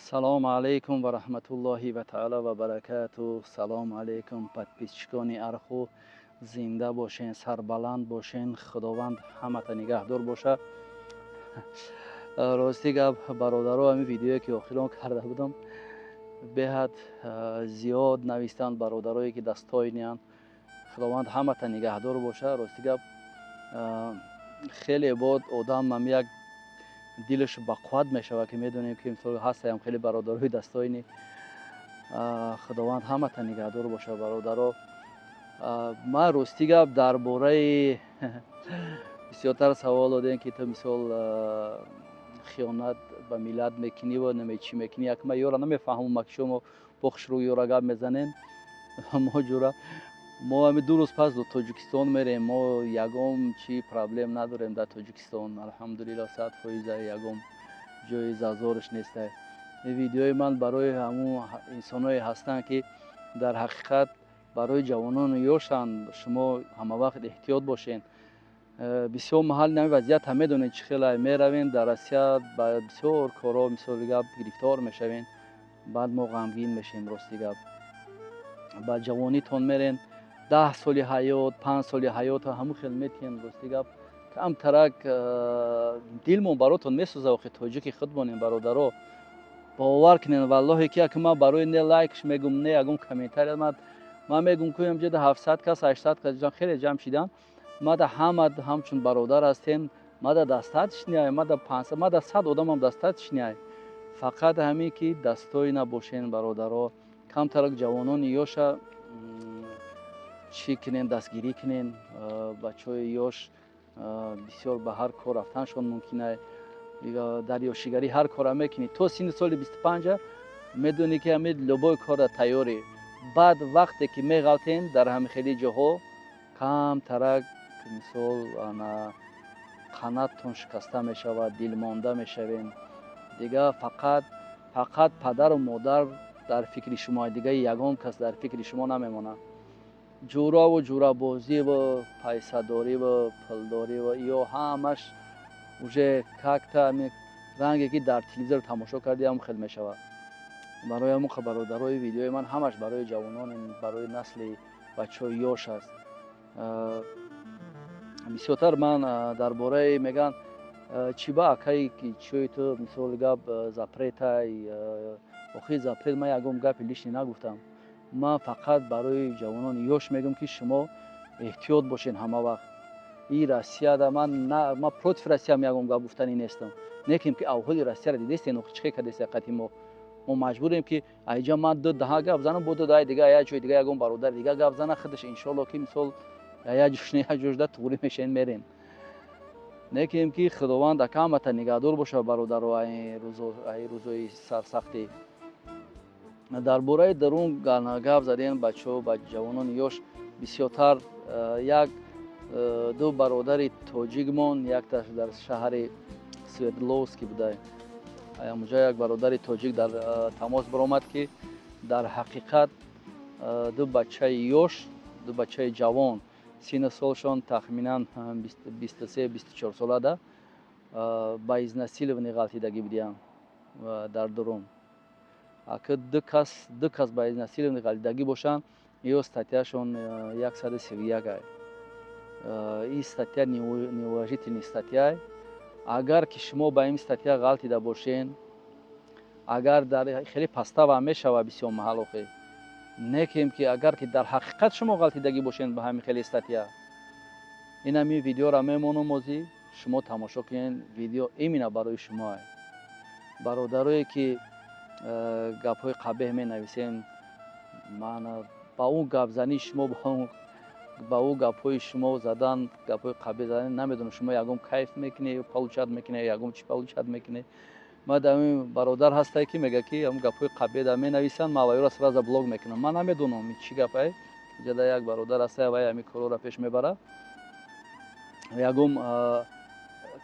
Салому алейкум ва раҳматуллоҳи ва таала ва баракату. Салому алейкум, подписчикони Арху, зинда бошен, сарбаланд бошен, Худованд ҳамата нигаҳдор боша. Рости гап, бародаро, ҳамин видеое, ки охирон карда будам, беҳад зиёд навистанд бародарое, ки дастойнианд. Худованд ҳамата нигаҳдор боша. Рости гап, хеле бод одам ам як дилаш бақувват мешавад, ки медонем, ки мисол ҳастаям хеле бародарои дастойни. Худованд ҳамата нигаҳдор боша, бародаро. Ман, рости гап, дар бораи бисёртар савол додем, ки ту, мисол, хиёнат ба миллат мекунӣ ва чӣ мекунӣ. Як ман ёра намефаҳмам, ки шумо бо хушрӯ ёра гап мезанем. Мо, ҷура, мо ҳами 2 рӯз пас до Тоҷикистон мерем. Мо ягон чи проблем надорем дар Тоҷикистон, алҳамдулилло, 100%, ягон ҷои зазораш неста. Видеои ман барои ҳамун инсоное ҳастанд, ки дар ҳақиқат барои ҷавонону ёшанд. Шумо ҳамавақт эҳтиёт бошен. Бисёр маҳал нами вазъият ҳам медонед, чӣ хела меравем дар Россия, ба бисёр корҳо, мисоли гап, гирифтор мешавем, баъд мо ғамгин мешем. Рости гап, ба ҷавонитон мерен, 10 соли ҳаёт, 5 соли ҳаёт ҳамун хел метиҳен. Рости гап, камтарак дилмон баротон месӯза. Охи тоҷики худ монем, бародаро, бовар кунен, валлоҳе, ки як ман барои не лайкш мегум, не ягон комментария. Ман мегум, ку ҳамҷода 700 кас, 800 кас хеле ҷамъ шидан. Мада ҳама ҳамчун бародар ҳастем. Мада достаточно, мада 500, мада 100 одамам достаточно. Фақат ҳамин ки дасттой набошен, бародаро. Камтарак ҷавонони ёша чӣ кунен, дастгирӣ кунен. Бачаҳои ёш бисёр ба ҳар кор рафтаншон мумкин. Дар ёшигарӣ ҳар кора мекунӣ. То синни соли 25-а медонӣ, ки ҳамин любой кора тайёрӣ. Баъд вақте ки меғалтем дар ҳамин хели ҷоҳо, камтарак, мисол, ана қанаттон шикаста мешавад, дилмонда мешавем. Дига фақат падару модар дар фикри шумо, дига ягон кас дар фикри шумо намемонад. Ҷӯраву ҷӯрабозиву пайсадориву пулдориву ё ҳамаш уже как-то ранге, ки дар телевизор тамошо кардӣ, ҳам хел мешавад. Барои ҳамон, бародарои, видеои ман ҳамаш барои ҷавонон, барои насли бачаҳои ёш аст. Бисёртар ман дар бораи мегӯянд, чӣ ба акаи ки чӯи ту, мисоли гап, запретай. Охи запрет, ман ягон гапи лишний нагуфтам. Ман фақат барои ҷавонони ёш мегӯям, ки шумо эҳтиёт бошед ҳама вақт. И Россияда ман против Россиям ягон гап гуфтанӣ нестам, неким ки авҳоли Россияро дидестен, охи чӣ хел кардеста қати мо. Мо маҷбурем, ки айҷа ман ду даҳа гап занам, бо ду даҳаи дига, як ҷои дига ягон бародари дига гап зана худаш. Иншолло, ки, мисол, як ҷош не, як ҷошда туғрӣ мешавем, мерем. Неким ки Худованд акамата нигаҳдор боша, бародаро, ай рӯзои сарсахтӣ. Дар бораи дарун гап задем, бачаҳо, ба ҷавонони ёш бисёртар. Як ду бародари тоҷикмон, якташ дар шаҳри Свердловский буда, ҳамуҷа як бародари тоҷик дар тамос баромад, ки дар ҳақиқат ду бачаи ёш, ду бачаи ҷавон, синну солшон тахминан 23, 24 солада, ба изнасилование ғалтидагӣ будиянд дар дурун. Ака ду кас ба изнасилование ғалтидагӣ бошанд, ё статьяшон 131 ай. Ин статья неуважительный статья. Агар ки шумо ба ин статья ғалтида бошен, агар дар хеле подстава мешава бисёр маҳал, охе некем, ки агар ки дар ҳақиқат шумо ғалтидагӣ бошен ба ҳамин хели статья, ин ҳамин видеоро мемонам, озӣ шумо тамошо кунед. Видео именно барои шумо, бародарое, ки гапҳои қабеҳ менависем. Ман ба он гапзании шумо, ба ӯ гапҳои шумо задан, гапҳои қабеҳ задан, намедонам, шумо ягон кайф мекунед ё получать мекунед, ягон чӣ получать мекунед. Ман ҳамин бародар ҳастае, ки мегӯяд, ки ҳамн гапҳои қабеҳ да менависанд, ман аввалёра сразу блок мекунам. Ман намедонам, чӣ гапае. Иҷода як бародар ҳастае, вай ҳамин корҳоро пеш мебарад. Ягон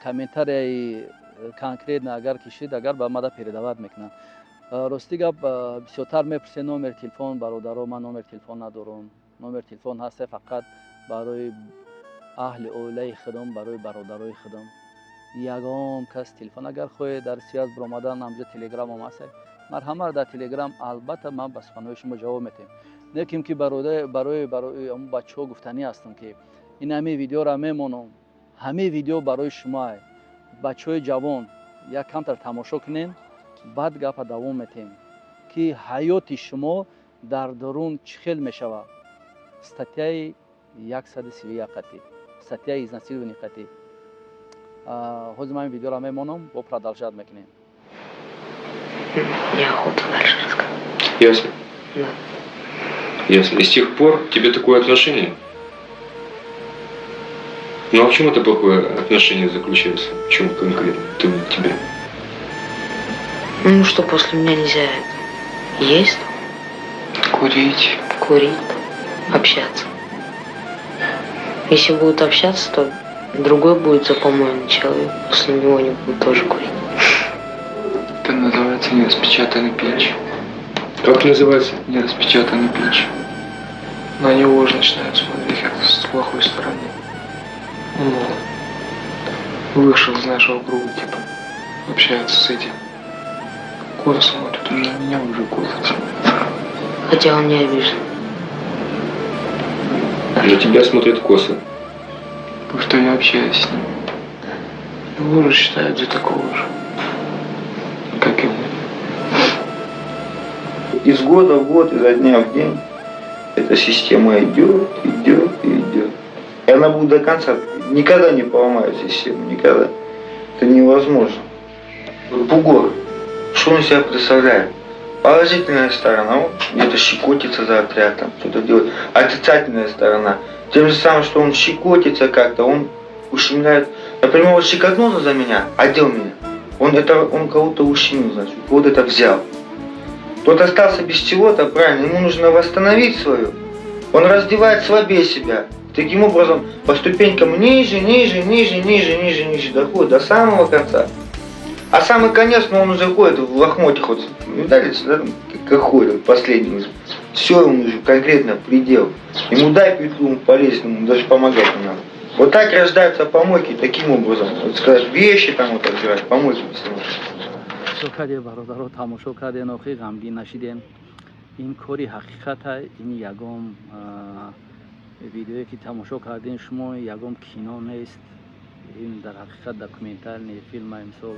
комментарияи конкретно агар кишид, агар ба мада передавать мекунанд. Рости гап, бисёртар мепурсед номери телефон. Бародаро, ман номери телефон надорам. Номери телефон ҳаста фақат барои аҳли оилаи худам, барои бародарои худам. Ягон кас телефон агар хоҳед дар связь биромадан, ҳамҷо телеграмам ҳаст, марҳамат, дар телеграм албатта ман ба суханҳои шумо ҷавоб метиҳем. Лекин ки барои ҳамон бачаҳо гуфтанӣ ҳастам, ки ин ҳамин видеоро мемонам, ҳамин видео барои шумоа, бачаҳои ҷавон, як камтар тамошо кунем, баъд гапа давом метиҳем, ки ҳаёти шумо дар дарун чӣ хел мешавад. Статьяи 131 қатӣ, статьяи изнасилование қатӣ. Ҳозир ман ин видеоро мемонам, бо продолжать мекунем. Неохота дальше рассказывать. Ясно. Да. Ясно. И с тех пор тебе такое отношение? Ну а в чем это плохое отношение заключается? В чем конкретно ты, тебе? Ну, что после меня нельзя это, есть, Курить. Курить, общаться. Если будут общаться, то другой будет запомоенный человек. После него не будут тоже курить. Это называется нераспечатанный пинч. Как называется? Нераспечатанный пинч. На него уже начинают смотреть как с плохой стороны. Ну, вышел из нашего круга, типа, общается с этим. Косо смотрит, на меня уже косо смотрит. Хотя он не обижен. На тебя смотрят косо. Потому что я общаюсь с ним. Его уже считают за такого же, как и мы. Из года в год, изо дня в день эта система идет, идет и идет. И она будет до конца. Никогда не поломают систему, никогда. Это невозможно. Вот бугор, что он из себя представляет? Положительная сторона, он где-то щекотится за отряд, там что-то делает. Отрицательная сторона, тем же самым, что он щекотится как-то, он ущемляет. Например, вот щекотнулся за меня, одел меня. Он кого-то ущемил, значит, у кого-то это взял. Тот остался без чего-то, правильно, ему нужно восстановить свое. Он раздевает слабее себя. Таким образом, по ступенькам ниже, ниже, ниже, ниже, ниже, ниже доходит до самого конца. А самый конец, ну, он уже ходит в лохмотьях, вот, видали, да, как ходит, последний уже. Все, он уже конкретно предел. Ему дай петлю, он полезет, ему даже помогать не надо. Вот так рождаются помойки таким образом. Вот сказать, вещи там вот отбирать, помойки снимать. Тамошо кардем, бародаро, тамошо кардем, охи ғамгин нашидем. Ин кори ҳақиқата, ин ягон видеое ки тамошо кардем шумо, ягон кино нест, ин дар ҳақиқат документальный фильм, мисол,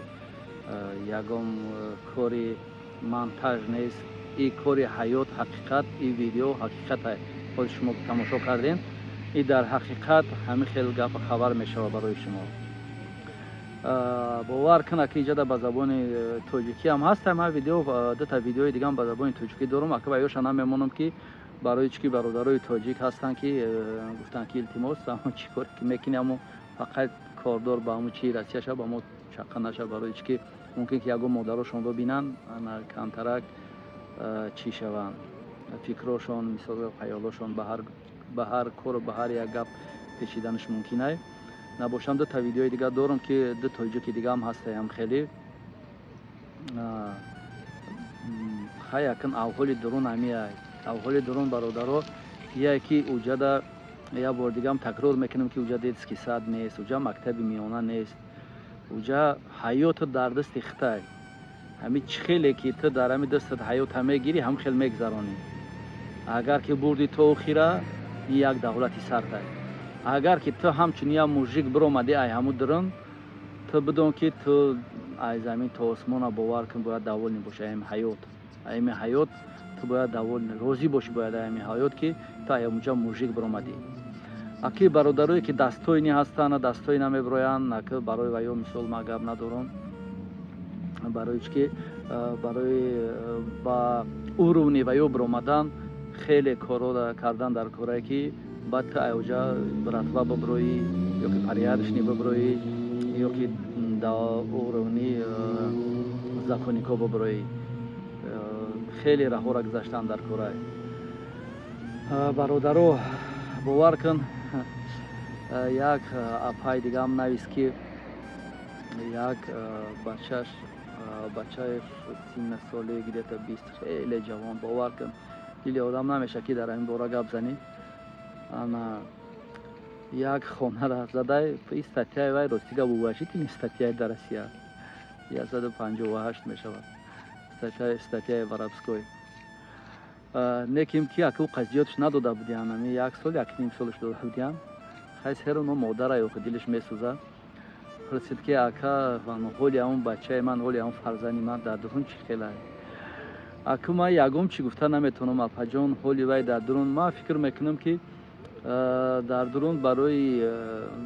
ягон кори монтаж нест, и кори ҳаёт, ҳақиқат. И видео ҳақиқата, ҳозир шумо тамошо кардем, и дар ҳақиқат ҳамин хел гапа хабар мешавад барои шумо. Бовар кунад, ки иҷода ба забони тоҷикӣ ҳам ҳаст. Ман видео, дута видеои дигам ба забони тоҷикӣ дорам, ака ва ёша намемонам, ки барои чӣ ки бародарои тоҷик ҳастанд, ки гуфтанд, ки илтимос, ҳамон чӣ коре ки мекунӣ, ҳамо фақат кордор ба ҳамон чи Россия шав, ба мо чақа наша, барои чӣ ки мумкин ки ягон модарошон бибинанд, ана камтарак чӣ шаванд, фикрошон, мисол, хаёлошон ба ҳар кору ба ҳар як гап печиданаш мумкин ай. Набошам, дута видеои дига дорам, ки ду тоҷики дигаам ҳастаям. Хеле хай, акн авҳоли дурун ҳамиай, авҳоли дурун, бародаро, яе ки уҷада, як бор дигам такрор мекунам, ки уҷа детский сад нест, уҷа мактаби миёна нест, уҷа ҳаёту дар дасти хитай. Ҳами чӣ хеле ки ту дар ҳами дастат ҳаёта мегирӣ, ҳам хел мегзаронӣ. Агар ки бурди то охира, ин як давлати сартай. Агар ки ту ҳамчун як мужик биромадӣ ай ҳаму дурун, ту бидон, ки ту ай замин то осмона, бовар кун, бояд довольный бошӣ ами ҳаёт, ами ҳаёт ту бояд довольный, розӣ бошӣ бояд ами ҳаёт, ки ту ай ҳамуҷа мужик биромадӣ. Аки бародарое ки достойный ҳастанд, достойный намебироянд, аки барои ваё, мисол, ман гап надорам, барои чӣ ки барои ба уровни ваё биромадан хеле корро кардан дар корае, ки баъд ту айоҷа братва бибироӣ ё ки порядочный бибироӣ, ё ки да уровни законнико бибироӣ, хеле раҳҳоро гузаштан дар корай. Бародаро, бовар кун, як апай дигаам навист, ки як бачаш, бачаи 30 соле, где-то 20, хеле ҷавон, бовар кун, дили одам намешавад, ки дар ҳамин бора гап занӣ. Ана Як хонара задай. И статьяи вай, рости гап, уважительный статьяи дар Россия 158 мешавад, статьяи воровской. Неким ки аку қазиётш надода будиям, ами як сол, як ним солш дода будиям. Хай, серуно модара ё дилиш месӯзад. Пурсид, ки ака, ҳоли ҳамон бачаи ман, ҳоли ҳамон фарзанди ман дар дурун чӣ хелай? Аку ман ягон чӣ гуфта наметавонам, апаҷон. Ҳоли вай дар дурун, ман фикр мекунам, ки дар дурун барои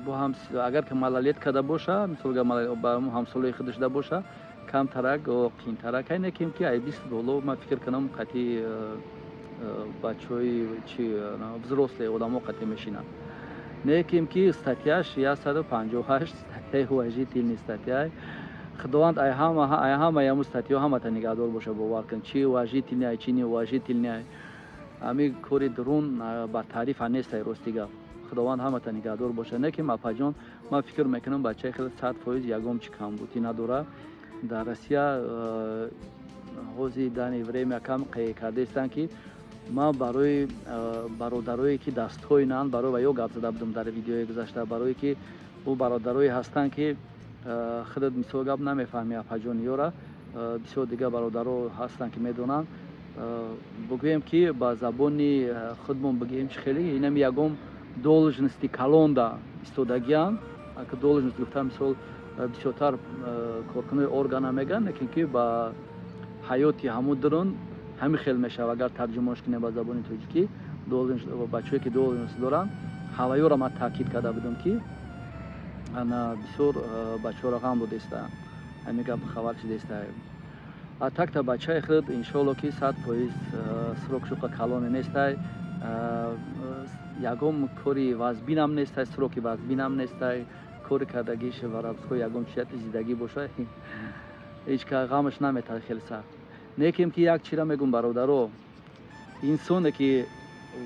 бо ҳам, агар ки малолетка карда боша, мисол, ба ҳамсолои худаш да боша, камтарак қиинтарак. Ай неким ки ай 20 боло, ман фикр кунам, қатъи бачаҳои чи взрослые одамо қатъи мешинанд. Неким ки статьяш 158, статьяи уважительный статьяй. Худованд ай ҳама яму статьё ҳамата нигаҳдор боша. Бовар кун, чи уважительный, чи неуважительный, ҳами кори дурун ба таърифа нестай. Рости гап, Худованд ҳамата нигаҳдор боша. Неким, апаҷон, ман фикр мекунам, бачаи хеле 100% ягон чи камбудӣ надорад. Дар Россия ҳози данный время кам қее кардаистанд, ки ман барои бародарое, ки дастҳоинанд, барои ва ё гап зада будам дар видеои гузашта, барое ки ӯ бародарое ҳастанд, ки худат, мисол гап, намефаҳми, апаҷон, ёра бисёр дигар бародаро ҳастанд, ки медонанд. Бигӯем, ки ба забони худмон бигӯем, чи хеле инам ягон должности калонда истодагианд. Ака должность гуфта, мисол, бисёртар коркунои органа мегӯянд, лекин ки ба ҳаёти ҳамун дурун ҳамин хел мешавад. Агар тарҷумаш кунем ба забони тоҷикӣ, бачаҳое, ки должность доранд, ҳаваёро ман таъкид карда будам, ки ана бисёр бачаҳоро ғам додаистанд, ҳамин гап хабар шидаиста. А так-то бачаи худ, иншоалло, ки 100% срок шуқа калоне нестай, ягон кори вазбинам нестай, сроки вазбинам нестай. Кори кардагиш воровской ягон чияти зиндагӣ боша, ҳеҷ ка ғамаш наметад хеле сахт. Некем ки як чира мегӯм, бародаро: инсоне ки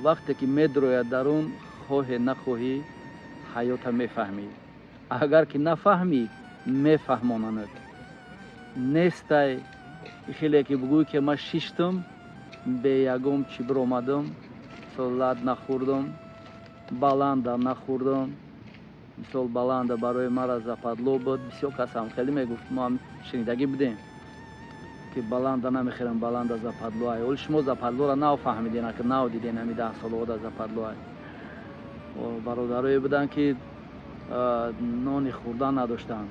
вақте ки медрояд дарун, хоҳе нахоҳӣ, ҳаёта мефаҳмӣ. Агар ки нафаҳмӣ, мефаҳмонанад. Нестай хеле ки бигӯй, ки ман шиштам, бе ягон чӣ биромадам, мисол, лат нахӯрдам, баланда нахӯрдам. Мисол, баланда барои мара западло буд. Бисёр касам хеле мегуфт, мо ҳам шунидагӣ будем, ки баланда намехӯрам, баланда западлоай. Оли шумо западлоро нав фаҳмиден, ака нав диден, ҳами 10 солода западлоай. Бародарое буданд, ки нони хӯрдан надоштанд.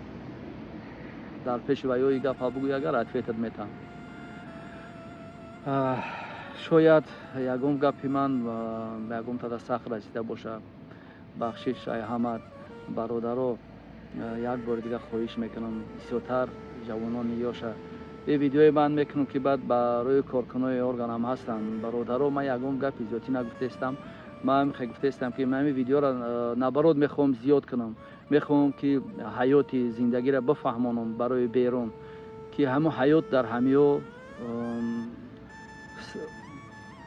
Дар пеши ваёи гапа бугӯй, агар ответат метам. Шояд ягон гапи ман ба ягон тада сахт расида бошад, бахшиш ай ҳама. Бародаро, як бори дигар хоҳиш мекунам, бисёртар ҷавонони ёша и видеои ман мекунам, ки баъд барои коркунои органам ҳастанд. Бародаро, ман ягон гапи зиёдтӣ нагуфтаистам. Ман мехоҳ гуфтаистам, ки ман ҳамин видеоро, наоборот, мехоҳам зиёд кунам, мехоҳам, ки ҳаёти зиндагиро бифаҳмонам барои берун, ки ҳамон ҳаёт дар ҳамиё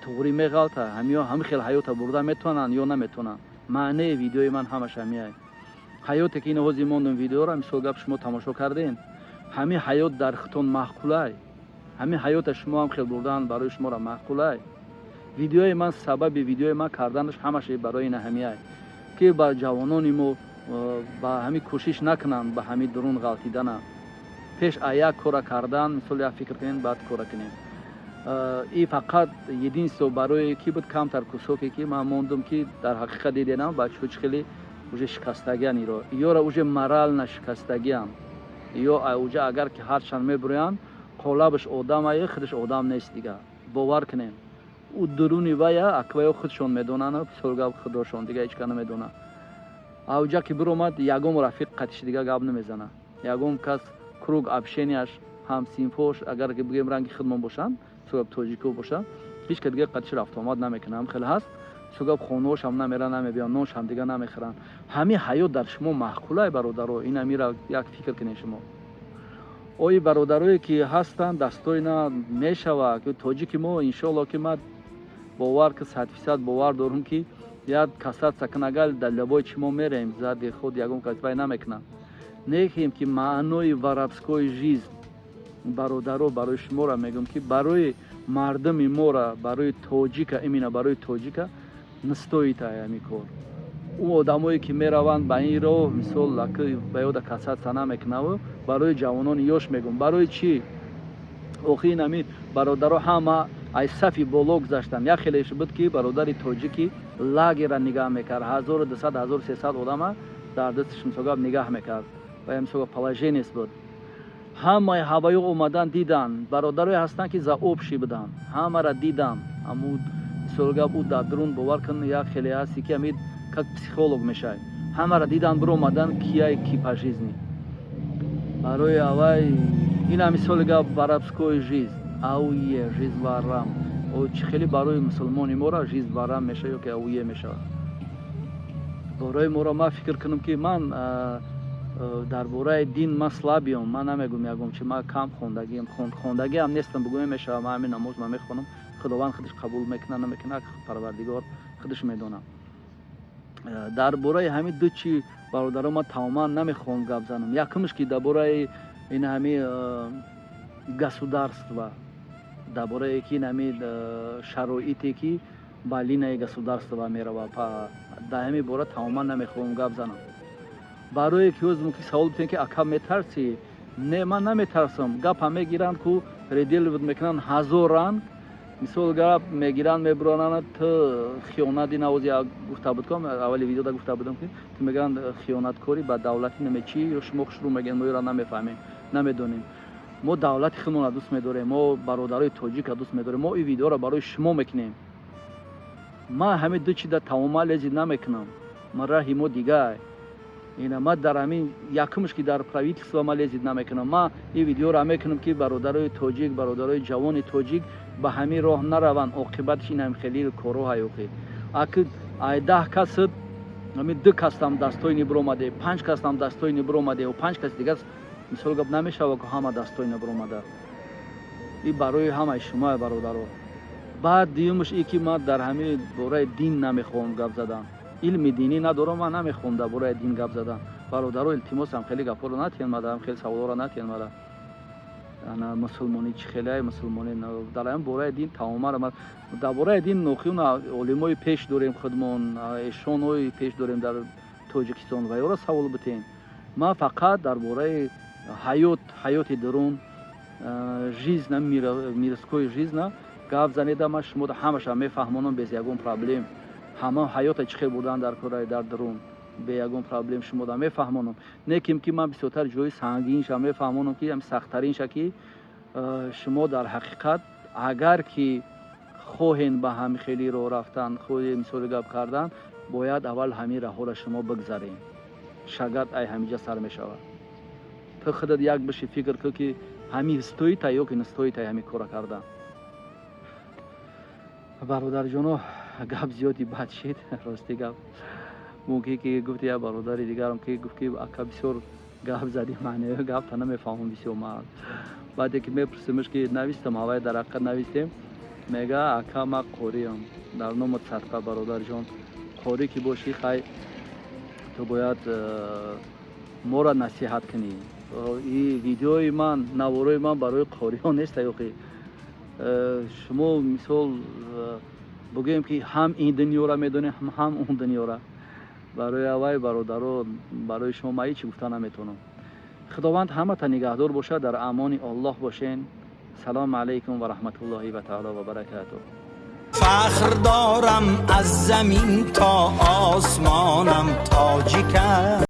туғрӣ меғалта, ҳамиё ҳамин хел ҳаёта бурда метавонанд ё наметавонанд. Маънеи видеои ман ҳамаш ҳамиай. Ҳаёте ки ин ҳозир мондум видеоро, мисол гап, шумо тамошо кардем, ҳамин ҳаёт дар худтон маъқулай? Ҳамин ҳаёта шумо ҳам хел бурдан барои шуморо маъқулай? Видеои ман, сабаби видеои ман карданаш ҳамаш барои ина ҳамиай, ки ба ҷавонони мо ба ҳамин кӯшиш накунанд, ба ҳамин дурун ғалтидана. Пеш а як кора кардан, мисол, як фикр кунем, баъд кора кунем. И фақат единство барои ки буд, камтар кусоке, ки ман мондум, ки дар ҳақиқат диденам, бачаҳо чӣ хеле уже шикастагиан, иро ёра уже морально шикастагиан. Ё уже агар ки ҳарчанд мебурӯянд, қолабаш одамае, худаш одам нест дига. Бовар кунем, ӯ дуруни вая акваё худшон медонанд, мисол гап, худошон, дига ҳеҷ ка намедонад. Ауҷа ки биромад, ягон рафиқ қатиш дига гап намезанад, ягон кас круг общенияш, ҳамсинфош, агар ки бигӯем, ранги худмон бошанд, мисол, тоҷико бошанд, ҳеҷ ка дига қатиш рафтуомад намекунад. Хеле ҳаст, мисол гап, хонаҳошам намеран, намебиён, ноншам дига намехӯранд. Ҳамин ҳаёт дар шумо маъқулай, бародаро? Ин амира як фикр кунед шумо. Ои бародарое, ки ҳастанд, дастои на мешава, тоҷики мо, иншоалло, ки ман бовар ки 100% бовар дорам, ки як касат сакнагал дар лабои чи мо мерем, зади худ ягон кас вай намекунад. Нехем ки маънои воровской жизнь, бародаро, барои шуморо мегӯям, ки барои мардуми мора, барои тоҷика, именно барои тоҷика не стоит ҳамин кор. Ӯ одамое ки мераванд ба ин роҳ, мисол, ба ёда касаться намекунаву барои ҷавонони ёш мегӯм. Барои чӣ? Охи ин ҳамин бародаро ҳама аз сафи боло гузаштанд. Як хелеш буд, ки бародари тоҷики лагера нигаҳ мекард, 1200, 1300 одама дар дасташ, мисол, нигаҳ мекард ва, мисол, положенец буд. Ҳамаи ҳаваё омадан, дидан. Бародарое ҳастанд, ки за общий буданд, ҳамаро дидам. Ҳаму, мисол гап, ӯ дар дурун, бовар кун, як хеле ҳасти, ки ҳамин как психолог мешавад. Ҳамаро дидан, биромадан, кияй ки по жизни. Барои авай ина, мисоли гап, арабской жизнь ауе жизнь варам чӣ хеле барои мусулмони мора жизнь варам мешавад ё ки ауе мешавад барои моро. Ман фикр кунам, ки ман дар бораи дин ман слабый ам. Ман намегӯм ягон чи, ман кам хондагиам, хондагиам нестам, бигӯем мешавад. Ман ҳамин намоз ман мехонам, Худованд худаш қабул мекунад, намекунад, Парвардигор худаш медонад. Дар бораи ҳамин ду чи, бародаро, ман тамоман намехоҳам гап занам. Якумш, ки дар бораи ин ҳами государство, дар борае ки ин ҳами шароите, ки ба линияи государство меравад, дар ҳамин бора тамоман намехоҳам гап занам. Барое ки ҳоз мумкин савол битем, ки ака, метарсӣ? Не, ман наметарсам. Гапа мегиранд, ку переделывать мекунанд ҳазор ранг. Мисол гап, мегиранд, мебуронанд, ту хиёнати навози гуфта буд, аввали видеода гуфта будам, ки ту мегӯянд хиёнаткорӣ ба давлати намечӣ ё шумо хушрӯ мегӯянд. Мо ира намефаҳмем, намедонем. Мо давлати худмонро дӯст медорем, мо бародарои тоҷика дӯст медорем. Мо ин видеоро барои шумо мекунем. Ман ҳамин ду чида тамоман лезить намекунам. Ман раҳи мо дигар ина. Ман дар ҳамин якумш, ки дар правительство ман лезить намекунам. Ман ин видеоро мекунам, ки бародарои тоҷик, бародарои ҷавони тоҷик ба ҳамин роҳ нараванд. Оқибатиш инам хеле корҳо ҳаёқи аки ай 10 касд, ҳамин ду кастам дастҳои нибиромаде, панҷ кастам дастҳои нибиромаде, панҷ кас дигар, мисол гап, намешава, ки ҳама дастҳои набиромада. И барои ҳамаи шумо, бародаро. Баъд дуюмаш и ки ман дар ҳамин бораи дин намехоҳам гап задан. Илми динӣ надорам, ман намехоҳам дар бораи дин гап задан. Бародаро, илтимосам, хеле гапҳоро натиҳен мада, хеле саволҳоро натиҳен мада. Ана мусулмонӣ чӣ хеле мусулмонӣ, дар ҳамин бораи дин тамоман, дар бораи дин нохиюн олимои пеш дорем, худмон эшонҳои пеш дорем дар Тоҷикистон ва ёро савол битем. Ман фақат дар бораи ҳаёт, ҳаёти дурун, жизнь, мирской жизнь гап занеда. Ман шумо ҳамаша мефаҳмонам без ягон проблем. Ҳама ҳаёта чӣ хел бурдан дар кораи дар дурун, бе ягон проблем шумода мефаҳмонам. Неким ки ман бисёртар ҷои сангинша мефаҳмонам, ки сахттаринша, ки шумо дар ҳақиқат агар ки хоҳен ба ҳамин хели роҳ рафтан, хоҳем, мисоли гап, кардан, бояд аввал ҳамин раҳҳоро шумо бигзарем. Шагат ай ҳамиҷа сар мешавад. Ту худат як биши, фикр кун, ки ҳамин стоит а ё ки не стоит а ҳамин кора кардан. Бародарҷоно, гап зиёди бад шид, рости гап. Мумкин ки гуфти як бародари дигарам, ки гуфт, ки ака, бисёр гап задӣ, маънаи гапта намефаҳмам бисёр. Ман баъде ки мепурсимш, ки навистам, ҳавай дар ҳақиқат навистем, мега: «Ака, ман қориам». Дар номат садқа, бародарҷон. Қорӣ ки бошӣ, хай, ту бояд моро насиҳат кунӣ. И видеои ман, наворои ман барои қориён нест. Охи шумо, мисол, бигӯем, ки ҳам ин дунёра медонем, ҳам он дунёра. Барои аввай, бародаро, барои шумо ман ҳечи гуфта наметавонам. Худованд ҳамата нигаҳдор бошад. Дар амони Оллоҳ бошен. Салому алайкум ва раҳматуллоҳи ва таъало ва баракатуҳ. Фахр дорам, аз замин то осмонам тоҷика.